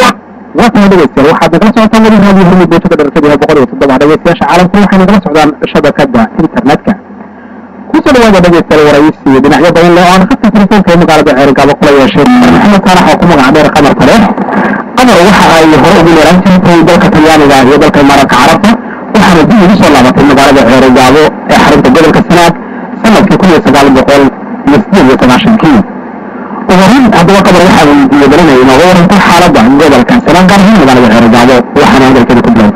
Dhegeystayaal, waxaad nagala socotaan weli Raadiyo Hormuud, mowjada dhererkeedu yahay 107. Dhegeystayaasha caalamka waxay nagala socdaan shabakada internetka. Kusoo dhawaada, dhegeystayaal, waraysi dhinacyo badan leh oo aan khadka telefoonka ee magaalada Ceerigaabo kula yeeshay Maxamed Saalax oo ku magac dheer Qamar Taleex. Qamar waxa ay hore ugu leeraan jirtay dalka Talyaaniga iyo dalka Imaaraadka Carabta, waxaana dib ugu soo laabatay magaalada Ceerigaabo ee xarunta gobolka Sanaag sanadkii 1998-kii. Ugu horreyn haddaba Qamar waxaa weydiiyey baranaya inooga waranto xaaladda gobolka Sanaag, gaar ahaan magaalada Ceerigaabo, waxaana hadalkeeda ku bilowday.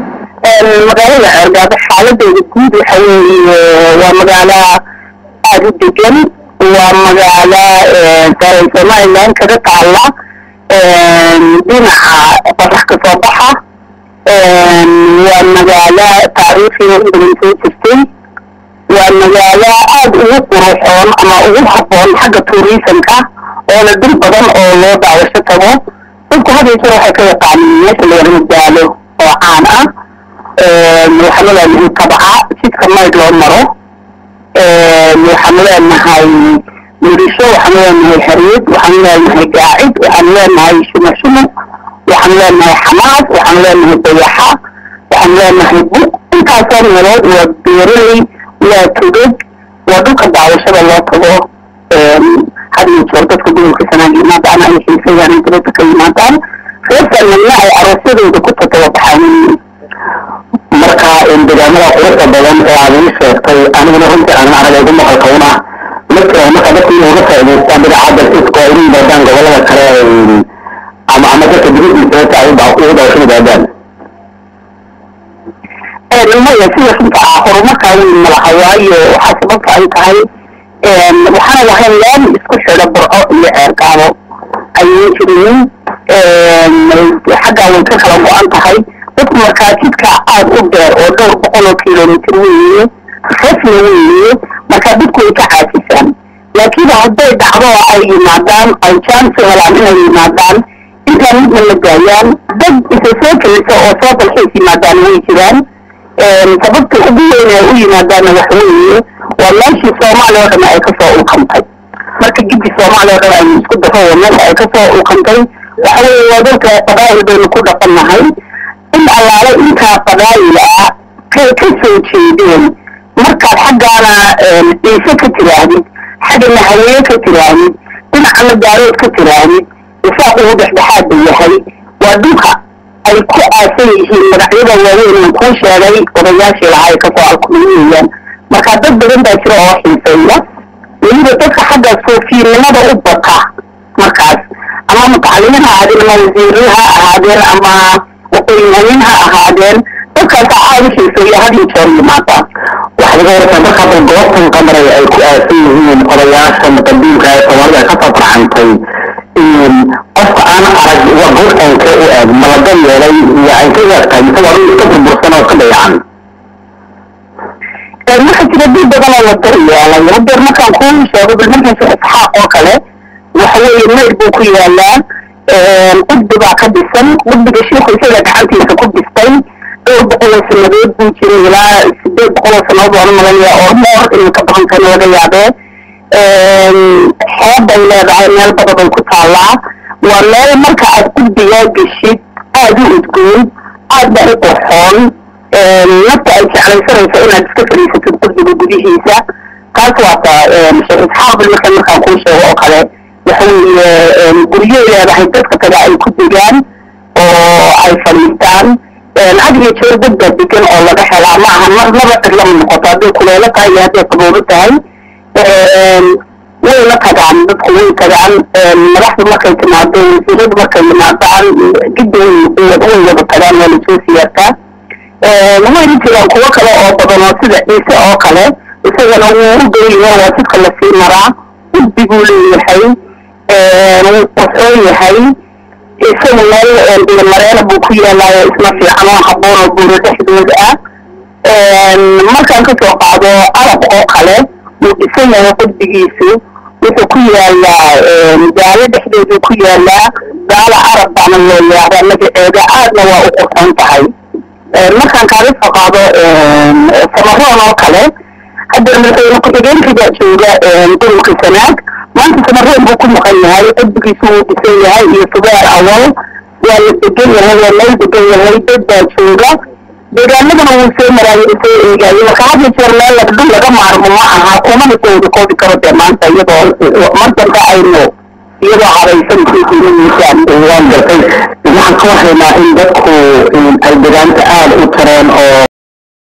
Magaalada Ceergaabo xaaladeeda guud waxa weeye waa magaalo aada u degan, waa magaalo Somaliland kaga taalla dhinaca qorax ka soo baxa, waa magaalo taariikhiga in badan soo jirtay, waa magaalo aada ugu quruxoon ama ugu habboon xagga tourismka oo la dhul badan oo loo daawasho tago. Dadku had iyo jeer waxay ka yaqaaniin meesha la yidhahdo Daalo oo caan ah. Waxaanu leenahay Tabca, jidka Maydh loo maro, waxaanu leenahay Murisho, waxaanu leenahay Xariid, waxaanu leenahay Gaacid, waxaanu leenahay Shumac Shumuc, waxaanu leenahay Xamaas, waxaanu leenahay Dayaxa, waxaanu leenahay Buq. Intaasoo meelood waa beeraley, waa togog, waa dhulka daawashada loo tago. Had iyo jeer dadka gobolka Sanaag yimaadaan ay xiisayaan in dibadda ka yimaadaan, reer Sanaagna ay aroosyadooda ku tatababaxaan. Marka deegaamada quruxda badan ee aad ii sheegtay, aniguna runtii aanan arag igu maqalka una ma jiraan. Marka dadku inay uga faa'iidaystaan dhinaca dalxiiska oo ay u yimaadaan gobolada kale ama dadka dibadiisa si ay ugu daawasho yimaadaan? Maya, sida runta ah horumarkaa weyn ma laha, waayo waxaa sababta ay tahay waxaana lahayn laami isku xidha Burco iyo Ceergaabo ayay jirinin. Xaggaa way ka kala go-an tahay dadku. Markaa jidka aada u dheer oo dhowr boqol oo kilomitr weeye, rasmi weeye, markaa dadku way ka caajisaan. Laakiin hadday dhacdo oo ay yimaadaan, ay chance helaan inay yimaadaan, intaan midna la gaayaan, dad isa soo kelisa oo soo dalxiis yimaadaan way jiraan. Sababta ugu weyn ay u yimaadaanna waxa weeye waa meeshii Soomaaliya oo dhan ay kasoo ulqantay. Marka giddi Soomaaliya oo dhan aynu isku daro, waa meesha ay kasoo ulqantay. Waxa weeye waa dalka qabaa'il baynu ku dhaqannahay, in allaale intaa qabaa'il ah ka soo jeedeen. Markaad xaggaana Ciise ka tiraahdid, xaggana Haweeye ka tiraahdid, dhinacana Daarood ka tiraahdid, Isaaq ugu dhexdhexaad buu yahay. Waa dhulka ay ku aasan yihiin magacyada waaweyn aan kuu sheegay, odayaashii lahaa ay kasoo alkumayayaan. Marka dad badan baa jira oo xiiseeya, weliba dadka xagga suufiinimada u bata markaas, ama mutacalimiin ha ahaadeen, ama wasiirin ha ahaadeen, ama waqooyihanin ha ahaadeen, dadkaasa aada u xiiseeya, had iyo jeer yimaada. Waxaad iga wartaa marka hadda goobtan, Qamaray, ay ku aasan yihiin odayaashan qadiimka ee Soomaalida ay kasoo farxantay, qofka aan arag waa goobtanka u eeg ma la dan yeelay iyo ay ka eegtahay, mise waa dhul iska burbursan oo iska dayacan? Waxaa jira dil badan oo la daryeelay. Hadeer markaan kuu sheego bilmarkiisa Isxaaq oo kale, waxa weeye Maydh buu ku yaalaa, qudbi baa ka dhisan. Qudbiga shiiku isaga gacantiisa ku dhistay. Dhowr boqol oo sanadood buu jiray, ilaa 800 oo sanadood waan umalanaya, or moor inay ka badan tahay laga yaabee. Xeeb bay leedahay, meel bada bay ku taallaa. Waa meel marka aad qudbigaa geshid aada u udgoon, aad ba u qurxoon, nafta ay jeclaysanayso inaad iska fadhiisatid qudbiga gudihiisa. Taas waata Sheekh Isxaaq. Marka markaan kuu sheego oo kale, waxa weeye guryay leedahay dadka taga ay ku degaan oo ay fadhiistaan. Had iyo jeer dad baa degan oo laga helaa, ma aha marnaba cidlama noqoto, hadday kuleelo tahay iyo hadday qaboobo tahay. Wayna tagaan dadku, way tagaan. Madaxdu markay timaado, wasiiradu markay yimaadaan, gidda way wada tagaan, waa lasoo siyaartaa. Wayna jiraan kuwo kale oo badan oo sida Ciise oo kale, isagana wuu u dhow yahay, waa jidka lasii maraa, qudbiguu leeyahay, wuu qurxoon yahay. Isagu meel biyomareena buu ku yaalaayo, isna fiican oo habboon oo buuro dhexdooda ah. Markaan kasoo qaado Arab oo kale, wuu dhisan yahay qudbigiisu, wuxuu ku yaalaa Gaalo dhexdeeduu ku yaalaa. Gaalo Arab baana loo yidhaahdaa magaceeda, aadna waa u qurxoon tahay. Markaan kaaga soo qaado Samaroon oo kale, hadda madaxweyne ku-xigeenkii baa jooga gobolka Sanaag. Maanta Samaroon buu ku maqan yahay, cudbigiisu wuu dhisan yahay iyo Subeer Awal waa la degan yahay, waa loo degan yahay, dad baa jooga deegaanadana wuu soo maraayo, soo eegaayo. Marka had iyo jeer meel dhul laga maarmo ma aha, kumana soo wada koobi karo dee maanta, iyadoo mar dambe aynu iyadoo habaysan miisaan. Waan gartay. Waxaan ka warhaynaa in dadku ay degaanta aada u tareen oo